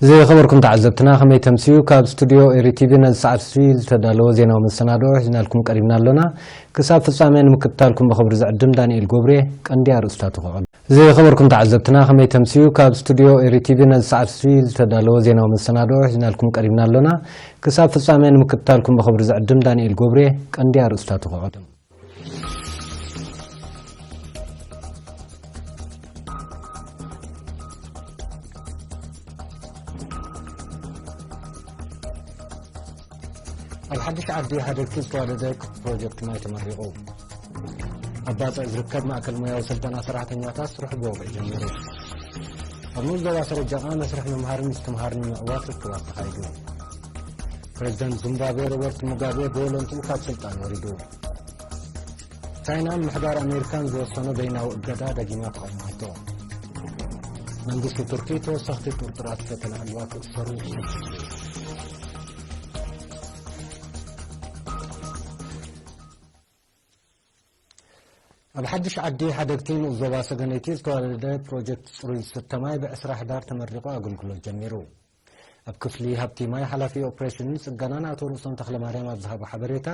ዝኸበርኩም ተዓዘብትና፣ ከመይ ተምስዩ? ካብ ስቱድዮ ኤሪ ቲቪ ነዚ ሰዓት እዚ ዝተዳለወ ዜናዊ መሰናድኦ ሒዝናልኩም ቀሪብና ኣሎና። ክሳብ ፍጻሜ ንምክትታልኩም ብኽብሪ ዝዕድም ዳንኤል ጎብሬ። ቀንዲ ኣርእስታቱ ከቐርብ። ዝኸበርኩም ተዓዘብትና፣ ከመይ ተምስዩ? ካብ ስቱድዮ ኤሪ ቲቪ ነዚ ሰዓት እዚ ዝተዳለወ ዜናዊ መሰናድኦ ሒዝናልኩም ቀሪብና ኣሎና። ክሳብ ፍጻሜ ንምክትታልኩም ብኽብሪ ዝዕድም ዳንኤል ጎብሬ። ቀንዲ ኣርእስታቱ ከቐርብ። ኣብ ሓድሽ ዓዲ ሃደግቲ ዝተዋደደ ፕሮጀክት ማይ ተመሪቑ። ኣብ ባጽዕ ዝርከብ ማእከል ሞያዊ ስልጠና ሰራሕተኛታት ስርሑ ብወግዒ ጀሚሩ። ኣብ ንኡስ ዞባ ሰረጃቓ መስርሕ ምምሃርን ምስትምሃርን ንምዕዋት ርክባት ተኻይዱ። ፕሬዚደንት ዚምባብዌ ሮበርት ሙጋቤ ብወለንትኡ ካብ ስልጣን ወሪዱ። ቻይና ምምሕዳር ኣሜሪካን ዝወሰኖ በይናዊ እገዳ ደጊማ ተቓዊማቶ። መንግስቲ ቱርኪ ተወሰኽቲ ጥርጥራት ፈተነ ዕልዋ ክእሰሩ። ኣብ ሓድሽ ዓዲ ሓደግቲ ንኡስ ዞባ ሰገነይቲ ዝተዋደደ ፕሮጀክት ጽሩይ ዝስተ ማይ ብዕስራ ሕዳር ተመሪቑ ኣገልግሎት ጀሚሩ። ኣብ ክፍሊ ሃብቲ ማይ ሓላፊ ኦፕሬሽንን ጽገናን ኣቶ ርእሶም ተኽለማርያም ኣብ ዝሃቦ ሓበሬታ፣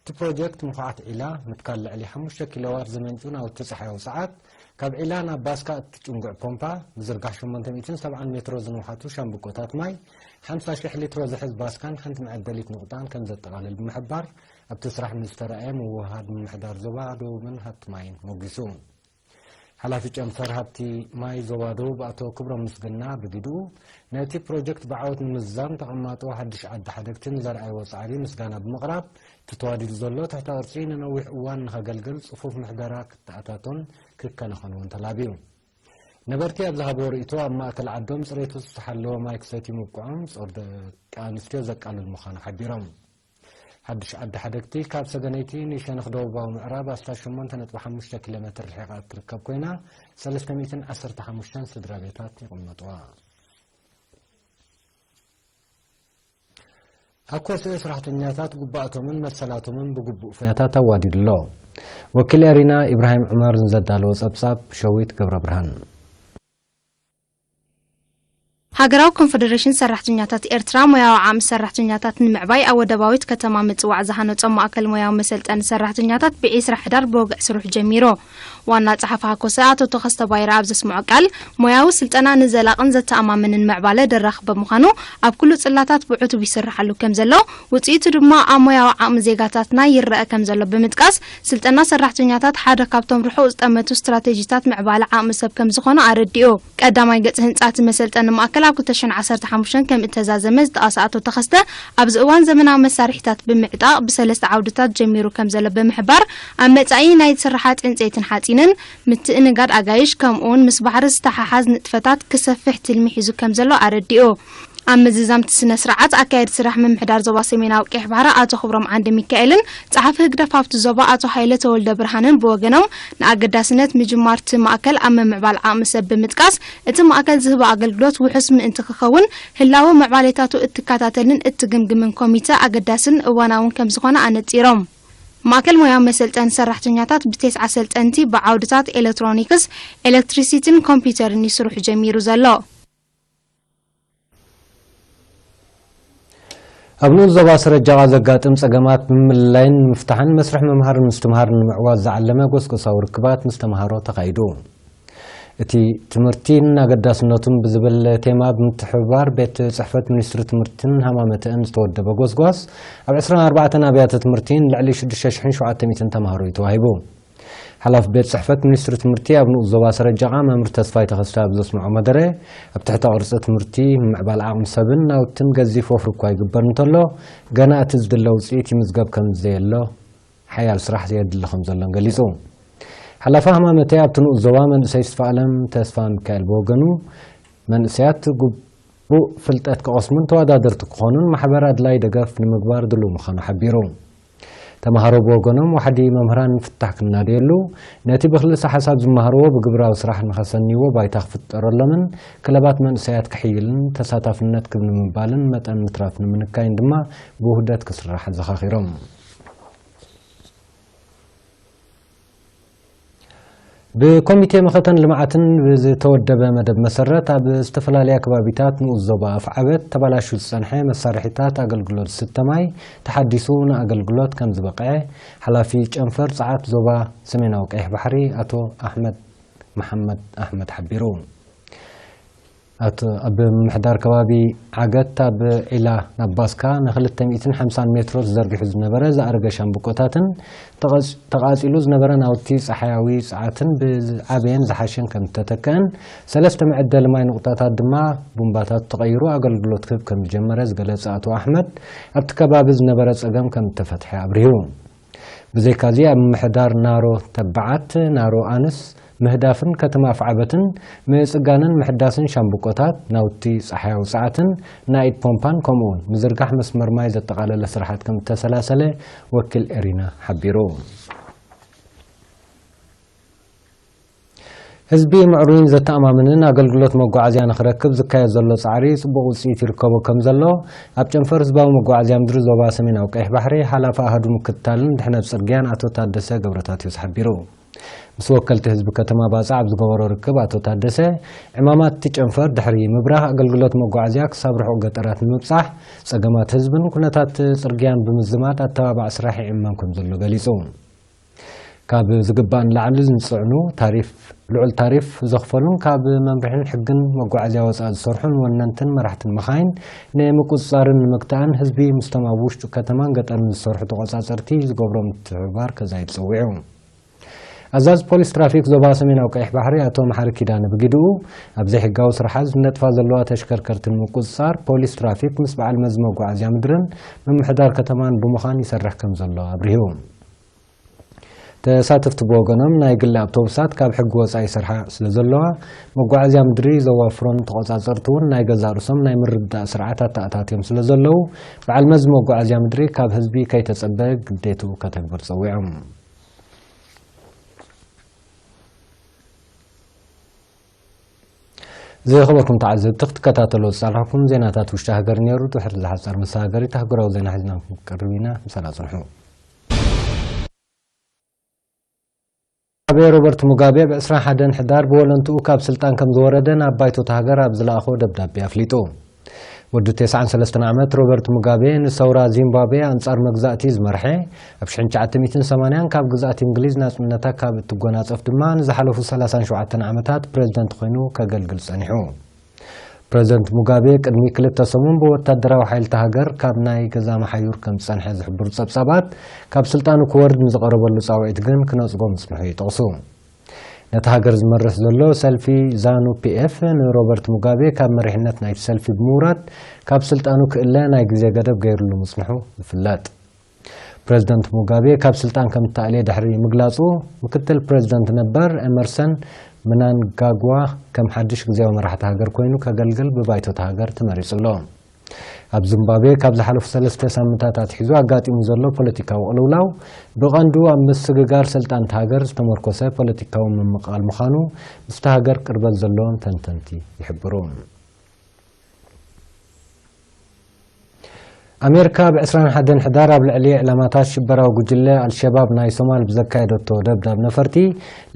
እቲ ፕሮጀክት ምኹዓት ዒላ፣ ምትካል ልዕሊ ሓሙሽተ ኪሎዋት ዘመንጩ ናውቲ ጸሓያዊ ሰዓት፣ ካብ ዒላ ናብ ባስካ እትጭንጉዕ ፖምፓ፣ ምዝርጋሕ ሸሞንተ ሚእትን ሰብዓን ሜትሮ ዝንውሓቱ ሻምብቆታት ማይ፣ ሓምሳ ሽሕ ሊትሮ ዝሕዝ ባስካን ሓንቲ መዐደሊት ንቑጣን ከም ዘጠቓልል ብምሕባር፣ ኣብቲ ስራሕ ንዝተረኣየ ምውህሃድ ምምሕዳር ዞባ ደቡብን ሃብቲ ማይን ሞጊሱ። ሓላፊ ጨንፈር ሃብቲ ማይ ዞባ ደቡብ ኣቶ ክብሮም ምስግና ብግድኡ፣ ነቲ ፕሮጀክት ብዓወት ንምዝዛም ተቐማጦ ሓድሽ ዓዲ ሓደግቲ ንዘርኣይዎ ጻዕሪ ምስጋና ብምቕራብ፣ እቲ ተዋዲዱ ዘሎ ትሕተ ቅርጺ ንነዊሕ እዋን ንኸገልግል ጽፉፍ ምሕደራ ክተኣታቶን ክከናኸን እውን ተላብዩ። ነበርቲ ኣብ ዝሃብዎ ርእይቶ፣ ኣብ ማእከል ዓዶም ጽሬቱ ዝተሓለወ ማይ ክሰትዩ ምብቅዖም ጾር ደቂ ኣንስትዮ ዘቃልል ምዃኑ ሓቢሮም። ሓድሽ ዓዲ ሓደግቲ ካብ ሰገነይቲ ንሸነኽ ደቡባዊ ምዕራብ ኣስታት ሸሞንተ ነጥቢ ሓሙሽተ ኪሎ ሜትር ርሒቓ እትርከብ ኮይና፣ ሰለስተ ሚእትን ዓሰርተ ሓሙሽተን ስድራ ቤታት ይቕመጥዋ። ኣኮስኤ ሰራሕተኛታት ግቡኣቶምን መሰላቶምን ብግቡእ ፍርያታት ኣዋዲዱ ኣሎ። ወኪል ኤሪና ኢብራሂም ዑመር ንዘዳለዎ ጸብጻብ ሸዊት ገብረ ብርሃን። ሃገራዊ ኮንፈደሬሽን ሰራሕተኛታት ኤርትራ ሞያዊ ዓቕሚ ሰራሕተኛታት ንምዕባይ ኣብ ወደባዊት ከተማ ምጽዋዕ ዝሃነጾ ማእከል ሞያዊ መሰልጠኒ ሰራሕተኛታት ብዒስራ ሕዳር ብወግዒ ስርሑ ጀሚሩ። ዋና ጸሓፊ ሃኮሰ ኣቶ ተኸስተ ባይረ ኣብ ዘስምዖ ቃል፣ ሞያዊ ስልጠና ንዘላቕን ዘተኣማምንን ምዕባለ ደራኺ ብምዃኑ ኣብ ኩሉ ጽላታት ብዕቱብ ይስርሓሉ ከም ዘሎ፣ ውጽኢቱ ድማ ኣብ ሞያዊ ዓቕሚ ዜጋታትና ይረኣ ከም ዘሎ ብምጥቃስ፣ ስልጠና ሰራሕተኛታት ሓደ ካብቶም ርሑቕ ዝጠመቱ ስትራቴጂታት ምዕባለ ዓቕሚ ሰብ ከም ዝኾነ ኣረዲኡ። ቀዳማይ ገጽ ህንጻ እቲ መሰልጠኒ ማእከል ኣብ ክልተ ሽሕን ዓሰርተ ሓሙሽተን ከም እተዛዘመ ዝጠቐሰ ኣቶ ተኸስተ፣ ኣብዚ እዋን ዘመናዊ መሳርሒታት ብምዕጣቕ ብሰለስተ ዓውድታት ጀሚሩ ከም ዘሎ ብምሕባር፣ ኣብ መጻኢ ናይ ስራሓ ጽንጸይትን ሓጺንን፣ ምትእንጋድ ኣጋይሽ፣ ከምኡውን ምስ ባሕሪ ዝተሓሓዝ ንጥፈታት ክሰፍሕ ትልሚ ሒዙ ከም ዘሎ ኣረዲኡ። ኣብ ምዝዛም እቲ ስነ ስርዓት፣ ኣካየዲ ስራሕ ምምሕዳር ዞባ ሰሜናዊ ቀይሕ ባሕሪ ኣቶ ክብሮም ዓንደ ሚካኤልን ጸሓፊ ህግደፍ ሃብቲ ዞባ ኣቶ ሃይለ ተወልደ ብርሃንን ብወገኖም፣ ንኣገዳስነት ምጅማር እቲ ማእከል ኣብ ምምዕባል ዓቕሚ ሰብ ብምጥቃስ፣ እቲ ማእከል ዝህቦ ኣገልግሎት ውሑስ ምእንቲ ክኸውን፣ ህላወ ምዕባሌታቱ እትከታተልን እትግምግምን ኮሚተ ኣገዳስን እዋናውን ከም ዝኾነ ኣነጺሮም። ማእከል ሞያዊ መሰልጠኒ ሰራሕተኛታት ብቴስዓ ሰልጠንቲ ብዓውድታት ኤሌክትሮኒክስ፣ ኤሌክትሪሲቲን ኮምፒውተርን እዩ ስርሑ ጀሚሩ ዘሎ። ኣብ ንኡስ ዞባ ሰረጃቓ ዘጋጥም ጸገማት ብምልላይን ንምፍታሕን መስርሕ ምምሃርን ምስትምሃርን ንምዕዋት ዝዓለመ ጎስጎሳዊ ርክባት ምስ ተምሃሮ ተኻይዱ። እቲ ትምህርቲን ኣገዳስነቱን ብዝብል ቴማ ብምትሕብባር ቤት ጽሕፈት ሚኒስትሪ ትምህርትን ሃማመተአን ዝተወደበ ጎስጓስ ኣብ ዕስራን ኣርባዕተን ኣብያተ ትምህርቲን ልዕሊ ሽዱሽተ ሽሕን ሸውዓተ ሚእትን ተምሃሮ እዩ ተዋሂቡ። ሓላፊ ቤት ጽሕፈት ሚኒስትሪ ትምህርቲ ኣብ ንኡስ ዞባ ሰረጃቓ መምህር ተስፋይ ተኸስተ ኣብ ዘስምዖ መደረ፣ ኣብ ትሕተ ቅርጺ ትምህርቲ ምምዕባል ዓቕሚ ሰብን ናውትን ገዚፍ ወፍሪ እኳ ይግበር እንተሎ፣ ገና እቲ ዝድለ ውጽኢት ይምዝገብ ከም ዘየሎ፣ ሓያል ስራሕ የድሊ ከም ዘሎን ገሊጹ። ሓላፊ ሃማመተ ኣብቲ ንኡስ ዞባ መንእሰይ ዝተፋእለም ተስፋ ሚካኤል ብወገኑ፣ መንእሰያት ግቡእ ፍልጠት ክቐስሙን ተወዳደርቲ ክኾኑን ማሕበር ኣድላይ ደገፍ ንምግባር ድሉው ምዃኑ ሓቢሩ። ተምሃሮ ብወገኖም፣ ዋሕዲ መምህራን ፍታሕ ክናደየሉ፣ ነቲ ብክልሰ ሓሳብ ዝመሃርዎ ብግብራዊ ስራሕ ንኸሰንይዎ ባይታ ክፍጠረሎምን ክለባት መንእሰያት ክሕይልን ተሳታፍነት ክብ ንምባልን መጠን ምትራፍ ንምንካይን ድማ ብውህደት ክስራሕ ኣዘኻኺሮም። ብኮሚቴ መኸተን ልምዓትን ብዝተወደበ መደብ መሰረት፣ ኣብ ዝተፈላለያ ከባቢታት ንኡስ ዞባ ኣፍዓበት ተባላሹ ዝጸንሐ መሳርሒታት ኣገልግሎት ዝስተ ማይ ተሓዲሱ ንኣገልግሎት ከም ዝበቕዐ፣ ሓላፊ ጨንፈር ጸዓት ዞባ ሰሜናዊ ቀይሕ ባሕሪ ኣቶ ኣሕመድ መሓመድ ኣሕመድ ሓቢሩ። ኣቶ፣ ኣብ ምምሕዳር ከባቢ ዓገት፣ ኣብ ዒላ ናብ ባስካ ንክልተ ሚእትን ሓምሳን ሜትሮ ተዘርጊሑ ዝነበረ ዝኣረገ ሻምብቆታትን ተቐጽ-፣ ተቓጺሉ ዝነበረ ናውቲ ጸሓያዊ ጸዓትን ብዓበየን ዝሓሸን ከም እተተክአን፣ ሰለስተ መዐደሊ ማይ ንቑጣታት ድማ ቡምባታት ተቐይሩ ኣገልግሎት ክህብ ከም ዝጀመረ ዝገለጸ ኣቶ ኣሕመድ፣ ኣብቲ ከባቢ ዝነበረ ጸገም ከም እተፈትሐ ኣብሪሁ። ብዘይካዚ፣ ኣብ ምምሕዳር ናሮ ተባዓት፣ ናሮ ኣንስ፣ ምህዳፍን ከተማ ኣፍዓበትን ምጽጋንን ምሕዳስን ሻምብቆታት፣ ናውቲ ጸሓያዊ ጸዓትን ናይ ኢድ ፖምፓን፣ ከምኡውን ምዝርጋሕ መስመር ማይ ዘጠቓለለ ስራሓት ከም እተሰላሰለ ወኪል ኤሪና ሓቢሩ። ህዝቢ ምዕሩይን ዘተኣማምንን ኣገልግሎት መጓዓዝያ ንኽረክብ ዝካየድ ዘሎ ጻዕሪ ጽቡቕ ውጽኢት ይርከቦ ከም ዘሎ፣ ኣብ ጨንፈር ህዝባዊ መጓዓዝያ ምድሪ ዞባ ሰሜናዊ ቀይሕ ባሕሪ ሓላፊ ኣሃዱ ምክትታልን ድሕነት ጽርግያን ኣቶ ታደሰ ገብረታትዮስ ሓቢሩ። ምስ ወከልቲ ህዝቢ ከተማ ባጽዕ ኣብ ዝገበሮ ርክብ ኣቶ ታደሰ፣ ዕማማት እቲ ጨንፈር ድሕሪ ምብራህ ኣገልግሎት መጓዓዝያ ክሳብ ርሑቕ ገጠራት ንምብጻሕ፣ ጸገማት ህዝብን ኩነታት ጽርግያን ብምዝማድ ኣተባባዕ ስራሕ ይዕመም ከም ዘሎ ገሊጹ። ካብ ዝግባእ ንላዕሊ ዝጽዕኑ ታሪፍ፣ ልዑል ታሪፍ ዘኽፈሉን ካብ መምርሕን ሕግን መጓዓዝያ ወጻኢ ዝሰርሑን ወነንትን መራሕትን መኻይን ንምቁጽጻርን ንምግታእን ህዝቢ ምስቶም ኣብ ውሽጡ ከተማን ገጠርን ዝሰርሑ ተቖጻጸርቲ ዝገብሮ ምትሕብባር ከዛይድ ጸዊዑ። ኣዛዚ ፖሊስ ትራፊክ ዞባ ሰሜናዊ ቀይሕ ባሕሪ ኣቶ መሓሪ ኪዳነ ብግድኡ፣ ኣብ ዘይሕጋዊ ስራሓት ዝነጥፋ ዘለዋ ተሽከርከርቲ ንምቁጽጻር ፖሊስ ትራፊክ ምስ በዓል መዚ መጓዓዝያ ምድርን ምምሕዳር ከተማን ብምዃን ይሰርሕ ከም ዘሎ ኣብሪሁ። ተሳተፍቲ ብወገኖም፣ ናይ ግሊ ኣውቶቡሳት ካብ ሕጊ ወጻኢ ይሰርሓ ስለ ዘለዋ፣ መጓዓዝያ ምድሪ ዘዋፍሮን ተቖጻጸርቲ እውን ናይ ገዛእ ርእሶም ናይ ምርድዳእ ስርዓት ኣተኣታትዮም ስለ ዘለዉ፣ በዓል መዚ መጓዓዝያ ምድሪ ካብ ህዝቢ ከይተጸበ ግዴትኡ ከተግብር ጸዊዖም። ዝኸበርኩም ተዓዘብቲ፣ ክትከታተልዎ ዝጸናሕኩም ዜናታት ውሽጢ ሃገር ነይሩ። ድሕሪ ዝሓጸር መሰጋገሪት ሃገራዊ ዜና ሒዝና ክንቀርብ ኢና። ምሳና ጽንሑ። ሙጋቤ፣ ሮበርት ሙጋቤ ኣብ ዕስራን ሓደን ሕዳር ብወለንትኡ ካብ ስልጣን ከም ዝወረደ ናብ ባይቶ እታ ሃገር ኣብ ዝለኣኾ ደብዳቤ ኣፍሊጡ። ወዲ ተስዓን ሰለስተን ዓመት ሮበርት ሙጋቤ፣ ንሰውራ ዚምባብዌ ኣንጻር መግዛእቲ ዝመርሐ፣ ኣብ ሽሕን ትሽዓተ ሚእትን ሰማንያን ካብ ግዝኣት እንግሊዝ ናጽነታ ካብ እትጎናጸፍ ድማ ንዝሓለፉ ሰላሳን ሸውዓተን ዓመታት ፕረዚደንት ኮይኑ ከገልግል ጸኒሑ። ፕረዚደንት ሙጋቤ ቅድሚ ክልተ ሰሙን ብወታደራዊ ሓይልቲ ሃገር ካብ ናይ ገዛ መሓዩር ከም ዝጸንሐ ዝሕብሩ ጸብጻባት፣ ካብ ስልጣኑ ክወርድ ንዝቐረበሉ ጻውዒት ግን ክነጽጎ ምጽንሑ ይጠቕሱ። ነቲ ሃገር ዝመርሕ ዘሎ ሰልፊ ዛኑ ፒኤፍ ንሮበርት ሙጋቤ ካብ መሪሕነት ናይቲ ሰልፊ ብምውራድ ካብ ስልጣኑ ክእለ ናይ ግዜ ገደብ ገይሩሉ ምጽንሑ ይፍለጥ። ፕረዚደንት ሙጋቤ ካብ ስልጣን ከም እተኣልየ ድሕሪ ምግላጹ፣ ምክትል ፕረዚደንት ነበር ኤመርሰን ምናንጋግዋ ከም ሓድሽ ግዜያዊ መራሕቲ ሃገር ኮይኑ ከገልግል ብባይቶ እታ ሃገር ተመሪጹ ኣሎ። ኣብ ዚምባብዌ ካብ ዝሓለፉ ሰለስተ ሳምንታት ኣትሒዙ ኣጋጢሙ ዘሎ ፖለቲካዊ ቅልውላው፣ ብቐንዱ ኣብ ምስግጋር ስልጣን እታ ሃገር ዝተመርኮሰ ፖለቲካዊ ምምቕቓል ምዃኑ ምስታ ሃገር ቅርበት ዘለዎም ተንተንቲ ይሕብሩ። ኣሜሪካ ኣብ ዕስራን ሓደን ሕዳር ኣብ ልዕሊ ዕላማታት ሽበራዊ ጉጅለ ኣልሸባብ ናይ ሶማል ብዘካየደቶ ደብዳብ ነፈርቲ፣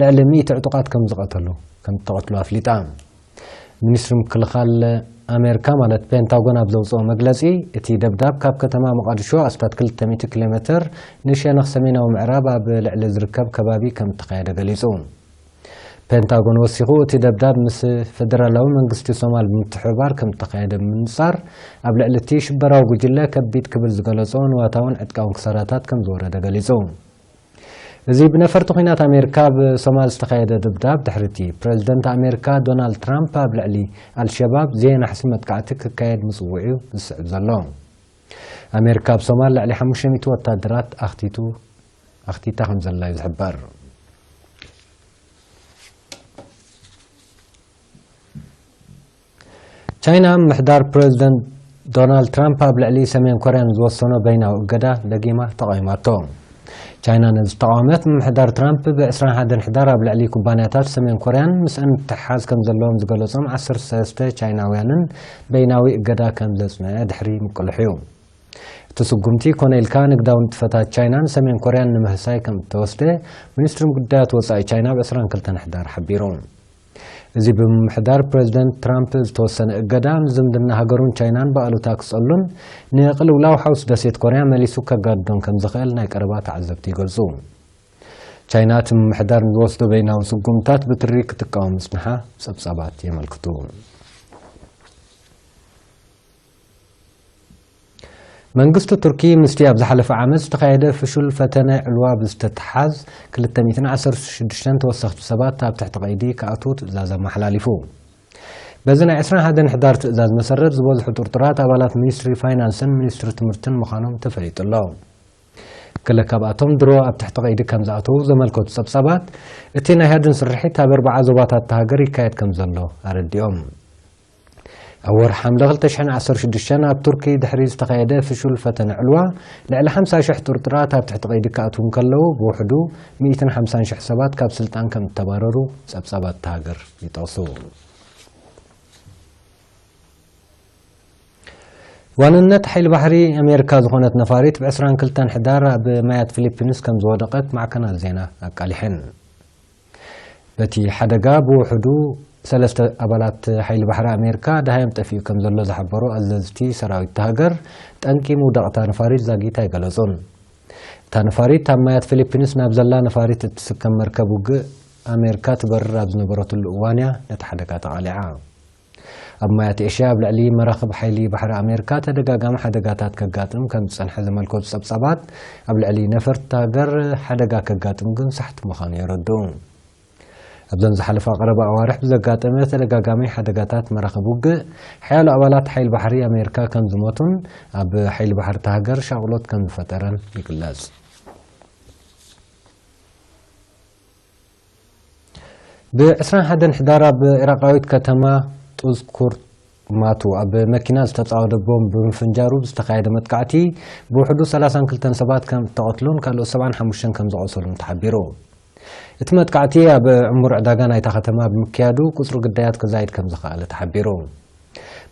ልዕሊ ሚእቲ ዕጡቓት ከም ዝቐተሉ፣ ከም እተቐትሉ ኣፍሊጣ። ሚኒስትሪ ምክልኻል ኣሜሪካ፣ ማለት ፔንታጎን፣ ኣብ ዘውፅኦ መግለፂ፣ እቲ ደብዳብ ካብ ከተማ ሞቓዲሾ ኣስታት ክልተ ሚእቲ ኪሎ ሜትር ንሸነኽ ሰሜናዊ ምዕራብ ኣብ ልዕሊ ዝርከብ ከባቢ ከም እተኻየደ ገሊፁ። ፔንታጎን ወሲኹ፣ እቲ ደብዳብ ምስ ፈደራላዊ መንግስቲ ሶማል ብምትሕብባር ከም እተኻየደ ብምንጻር፣ ኣብ ልዕሊ እቲ ሽበራዊ ጉጅለ ከቢድ ክብል ዝገለጾ ንዋታውን ዕጥቃውን ክሳራታት ከም ዝወረደ ገሊጹ። እዚ ብነፈርቲ ኲናት ኣሜሪካ ኣብ ሶማል ዝተኻየደ ደብዳብ ድሕሪ እቲ ፕረዚደንት ኣሜሪካ ዶናልድ ትራምፕ ኣብ ልዕሊ ኣልሸባብ ዘየናሕሲ መጥቃዕቲ ክካየድ ምጽውዑ ዝስዕብ ዘሎ። ኣሜሪካ ኣብ ሶማል ልዕሊ ሓሙሽተ ሚእቲ ወታደራት ኣኽቲቱ ኣኽቲታ ከም ዘላ እዩ ዝሕበር። ቻይና፣ ምሕዳር ፕረዚደንት ዶናልድ ትራምፕ ኣብ ልዕሊ ሰሜን ኮርያ ንዝወሰኖ በይናዊ እገዳ ደጊማ ተቓዊማቶ። ቻይና ነዚ ዝተቓወመት፣ ምምሕዳር ትራምፕ ብ ዕስራን ሓደን ሕዳር ኣብ ልዕሊ ኩባንያታት ሰሜን ኮርያን ምስአን ምትሕሓዝ ከም ዘለዎም ዝገለጾም ዓሰርተ ሰለስተ ቻይናውያንን በይናዊ እገዳ ከም ዘጽንዐ ድሕሪ ምቅልሑ እዩ። እቲ ስጉምቲ ኮነ ኢልካ ንግዳዊ ንጥፈታት ቻይናን ሰሜን ኮርያን ንምህሳይ ከም እተወስደ ሚኒስትሪ ጉዳያት ወጻኢ ቻይና ብ ዕስራን ክልተን ሕዳር ሓቢሩ። እዚ ብምምሕዳር ፕረዚደንት ትራምፕ ዝተወሰነ እገዳ ንዝምድና ሃገሩን ቻይናን ብኣሉታ ክጸሉን ንቅልውላው ሓውስ ደሴት ኮርያ መሊሱ ከጋድዶን ከም ዝኽእል ናይ ቀረባ ተዓዘብቲ ይገልጹ። ቻይና እቲ ምምሕዳር ንዝወስዶ በይናዊ ስጉምታት ብትሪ ክትቃወም ምጽንሓ ጸብጻባት የመልክቱ። መንግስቲ ቱርኪ ምስቲ ኣብ ዝሓለፈ ዓመት ዝተኻየደ ፍሹል ፈተነ ዕልዋ ብዝተተሓዝ ክልተ ሚእትን ዓሰርተ ሽዱሽተን ተወሰኽቲ ሰባት ኣብ ትሕቲ ቀይዲ ክኣትዉ ትእዛዝ ኣመሓላሊፉ። በዚ ናይ ዕስራን ሓደን ሕዳር ትእዛዝ መሰረት ዝበዝሑ ጥርጡራት ኣባላት ሚኒስትሪ ፋይናንስን ሚኒስትሪ ትምህርትን ምዃኖም ተፈሊጡ ኣሎ። ገለ ካብኣቶም ድሮ ኣብ ትሕቲ ቀይዲ ከም ዝኣተዉ ዘመልከቱ ጸብጻባት፣ እቲ ናይ ሃድን ስርሒት ኣብ ኣርባዓ ዞባታት እታ ሃገር ይካየድ ከም ዘሎ ኣረዲኦም። ኣብ ወርሒ ሓምለ ክልተ ሽሕን ዓሰርተ ሽዱሽተን ኣብ ቱርኪ ድሕሪ ዝተኻየደ ፍሹል ፈተነ ዕልዋ፣ ልዕሊ ሓምሳ ሽሕ ጥርጡራት ኣብ ትሕቲ ቀይዲ ክኣትዉ እንከለዉ፣ ብውሕዱ ሚእትን ሓምሳን ሽሕ ሰባት ካብ ስልጣን ከም እተባረሩ ጸብጻባት እታ ሃገር ይጠቕሱ። ዋንነት ሓይሊ ባሕሪ ኣሜሪካ ዝኾነት ነፋሪት ብ ዕስራን ክልተን ሕዳር ኣብ ማያት ፊሊፒንስ ከም ዝወደቐት ማዕከናት ዜና ኣቃሊሐን። በቲ ሓደጋ ብውሕዱ ሰለስተ ኣባላት ሓይሊ ባሕሪ ኣሜሪካ ደሃዮም ጠፊኡ ከም ዘሎ ዝሓበሩ ኣዘዝቲ ሰራዊት እታ ሃገር፣ ጠንቂ ምውዳቕ እታ ነፋሪት ዛጊት ኣይገለጹን። እታ ነፋሪት ኣብ ማያት ፊሊፒንስ ናብ ዘላ ነፋሪት እትስከም መርከብ ውግእ ኣሜሪካ ትበርር ኣብ ዝነበረትሉ እዋን እያ ነቲ ሓደጋ ተቓሊዓ። ኣብ ማያት ኤሽያ ኣብ ልዕሊ መራኽብ ሓይሊ ባሕሪ ኣሜሪካ ተደጋጋሚ ሓደጋታት ከጋጥም ከም ዝጸንሐ ዘመልከቱ ጸብጻባት፣ ኣብ ልዕሊ ነፈርቲ እታ ሃገር ሓደጋ ከጋጥም ግን ሳሕቲ ምዃኑ የረድኡ። ኣብዘን ዝሓለፋ ቀረባ ኣዋርሕ ብዘጋጠመ ተደጋጋሚ ሓደጋታት መራኽብ ውግእ፣ ሓያሎ ኣባላት ሓይሊ ባሕሪ ኣሜሪካ ከም ዝሞቱን ኣብ ሓይሊ ባሕሪ እታ ሃገር ሻቕሎት ከም ዝፈጠረን ይግለጽ። ብ ዕስራን ሓደን ሕዳር ኣብ ኢራቃዊት ከተማ ጡዝ ኩርማቱ ኣብ መኪና ዝተጻወደ ቦምብ ብምፍንጃሩ ብዝተኻየደ መጥቃዕቲ ብውሕዱ ሰላሳን ክልተን ሰባት ከም እተቐትሉን ካልኦት ሰብዓን ሓሙሽተን ከም ዝቖሰሉን ተሓቢሩ። እቲ መጥቃዕቲ ኣብ ዕሙር ዕዳጋ ናይታ ከተማ ብምክያዱ ቁጽሪ ግዳያት ክዛይድ ከም ዝኸኣለ ተሓቢሩ።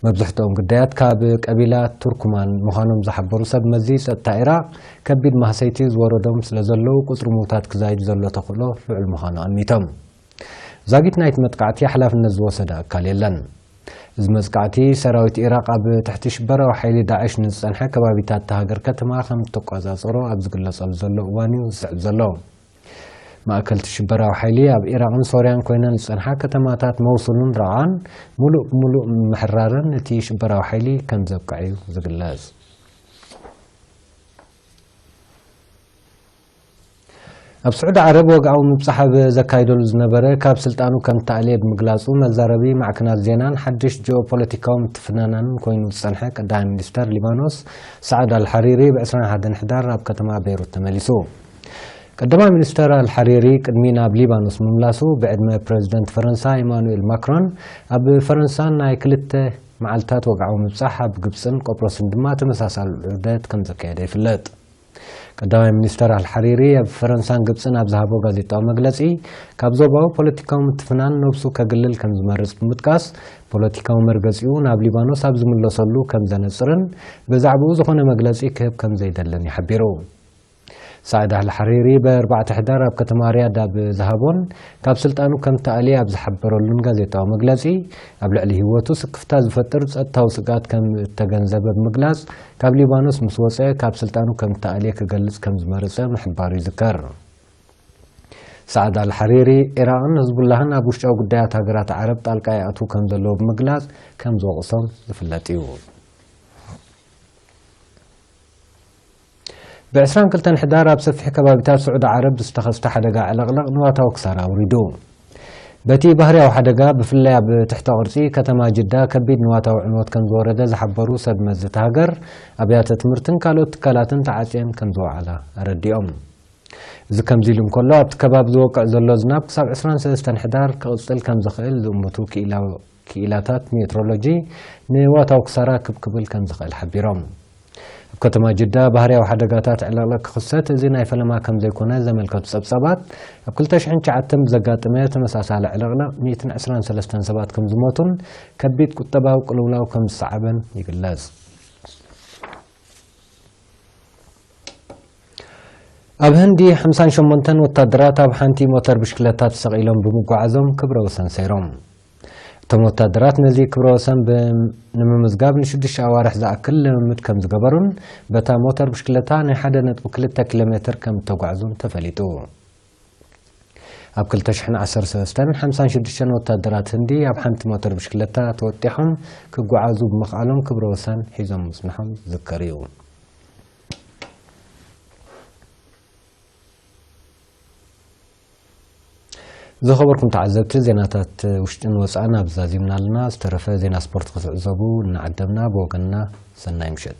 መብዝሕትኦም ግዳያት ካብ ቀቢላ ቱርኩማን ምዃኖም ዝሓበሩ ሰብ መዚ ጸጥታ ኢራቕ፣ ከቢድ ማህሰይቲ ዝወረዶም ስለ ዘለዉ ቁጽሪ ምዉታት ክዛይድ ዘሎ ተኽእሎ ልዑል ምዃኑ ኣሚቶም። ዛጊት ናይቲ መጥቃዕቲ ሓላፍነት ዝወሰደ ኣካል የለን። እዚ መጥቃዕቲ ሰራዊት ኢራቕ ኣብ ትሕቲ ሽበራዊ ሓይሊ ዳዕሽ ንዝጸንሐ ከባቢታት እታ ሃገር ከተማ ከም እተቆጻጸሮ ኣብ ዝግለጸሉ ዘሎ እዋን እዩ ዝስዕብ ዘሎ። ማእከልቲ ሽበራዊ ሓይሊ ኣብ ኢራቕን ሶርያን ኮይነን ዝጸንሓ ከተማታት መውሱልን ራቓን ምሉእ ብምሉእ ምሕራረን እቲ ሽበራዊ ሓይሊ ከም ዘብቅዐ እዩ ዝግለጽ። ኣብ ስዑዲ ዓረብ ወግዓዊ ምብጻሕ ኣብ ዘካይደሉ ዝነበረ ካብ ስልጣኑ ከም ተኣልየ ብምግላጹ መዛረቢ ማዕከናት ዜናን ሓድሽ ጂኦፖለቲካዊ ምትፍናናንን ኮይኑ ዝጸንሐ ቀዳማይ ሚኒስተር ሊባኖስ ሳዕድ ኣልሓሪሪ ብ ዕስራን ሓደን ሕዳር ናብ ከተማ ቤይሩት ተመሊሱ። ቀዳማይ ሚኒስተር ኣልሓሪሪ ቅድሚ ናብ ሊባኖስ ምምላሱ ብዕድመ ፕረዚደንት ፈረንሳ ኢማኑኤል ማክሮን ኣብ ፈረንሳን ናይ ክልተ መዓልታት ወግዓዊ ምብጻሕ ኣብ ግብጽን ቆጵሮስን ድማ ተመሳሳሊ ዑደት ከም ዘካየደ ይፍለጥ። ቀዳማይ ሚኒስተር ኣልሓሪሪ ኣብ ፈረንሳን ግብጽን ኣብ ዝሃቦ ጋዜጣዊ መግለጺ፣ ካብ ዞባዊ ፖለቲካዊ ምትፍናን ነብሱ ከግልል ከም ዝመርጽ ብምጥቃስ፣ ፖለቲካዊ መርገጺኡ ናብ ሊባኖስ ኣብ ዝምለሰሉ ከም ዘነጽርን ብዛዕባኡ ዝኾነ መግለጺ ክህብ ከም ዘይደልን እዩ ሓቢሩ። ሳዕድ ኣልሓሪሪ ብ ኣርባዕተ ሕዳር ኣብ ከተማ ሪያድ ኣብ ዝሃቦን ካብ ስልጣኑ ከም ተኣልየ ኣብ ዝሓበረሉን ጋዜጣዊ መግለጺ፣ ኣብ ልዕሊ ህይወቱ ስክፍታ ዝፈጥር ጸጥታዊ ስግኣት ከም እተገንዘበ ብምግላጽ፣ ካብ ሊባኖስ ምስ ወጸ ካብ ስልጣኑ ከም እተኣልየ ክገልጽ ከም ዝመረጸ ምሕባሩ ይዝከር። ሳዕድ ኣልሓሪሪ፣ ኢራቕን ህዝቡላህን ኣብ ውሽጣዊ ጉዳያት ሃገራት ዓረብ ጣልቃ ይኣትዉ ከም ዘለዉ ብምግላጽ ከም ዝወቕሶም ዝፍለጥ እዩ። ብ ዕስራን ክልተን ሕዳር ኣብ ሰፊሕ ከባቢታት ስዑዲ ዓረብ ዝተኸስተ ሓደጋ ዕልቕልቕ ንዋታዊ ክሳራ ኣውሪዱ። በቲ ባህርያዊ ሓደጋ፣ ብፍላይ ኣብ ትሕተ ቅርጺ ከተማ ጅዳ ከቢድ ንዋታዊ ዕንወት ከም ዝወረደ ዝሓበሩ ሰብ መዚ እታ ሃገር፣ ኣብያተ ትምህርትን ካልኦት ትካላትን ተዓጽየን ከም ዝወዓላ ኣረዲኦም። እዚ ከምዚ ኢሉ እንከሎ፣ ኣብቲ ከባቢ ዝወቅዕ ዘሎ ዝናብ ክሳብ ዕስራን ሰለስተን ሕዳር ክቕጽል ከም ዝኽእል ዝእምቱ ክኢላዊ ክኢላታት ሜትሮሎጂ ንዋታዊ ክሳራ ክብ ክብል ከም ዝኽእል ሓቢሮም። ኣብ ከተማ ጅዳ ባህርያዊ ሓደጋታት ዕልቕልቕ ክኽሰት እዚ ናይ ፈለማ ከም ዘይኮነ ዘመልከቱ ጸብጻባት፣ ኣብ ክልተ ሽሕን ትሽዓተን ብዘጋጠመ ተመሳሳሊ ዕልቕልቕ ሚእትን ዕስራን ሰለስተን ሰባት ከም ዝሞቱን ከቢድ ቁጠባዊ ቅልውላው ከም ዝሰዓበን ይግለጽ። ኣብ ህንዲ ሓምሳን ሸሞንተን ወታደራት ኣብ ሓንቲ ሞተር ብሽክለታ ተሰቒሎም ብምጓዓዞም ክብረ ወሰን ሰይሮም። እቶም ወታደራት ነዚ ክብረ ወሰን ብ-፣ ንምምዝጋብ ንሽዱሽተ ኣዋርሕ ዝኣክል ልምምድ ከም ዝገበሩን በታ ሞተር ብሽክለታ ናይ ሓደ ነጥቢ ክልተ ኪሎ ሜትር ከም እተጓዕዙን ተፈሊጡ። ኣብ ክልተ ሽሕን ዓሰርተ ሰለስተን ሓምሳን ሽዱሽተን ወታደራት ህንዲ ኣብ ሓንቲ ሞተር ብሽክለታ ተወጢሖም ክጓዓዙ ብምኽኣሎም ክብረ ወሰን ሒዞም ምጽንሖም ዝዝከር እዩ። ዝኸበርኩም ተዓዘብቲ፣ ዜናታት ውሽጥን ወጻእን ኣብ ዛዚምና ኣለና። ዝተረፈ ዜና ስፖርት ክትዕዘቡ እናዓደምና ብወገንና ሰናይ ምሸት።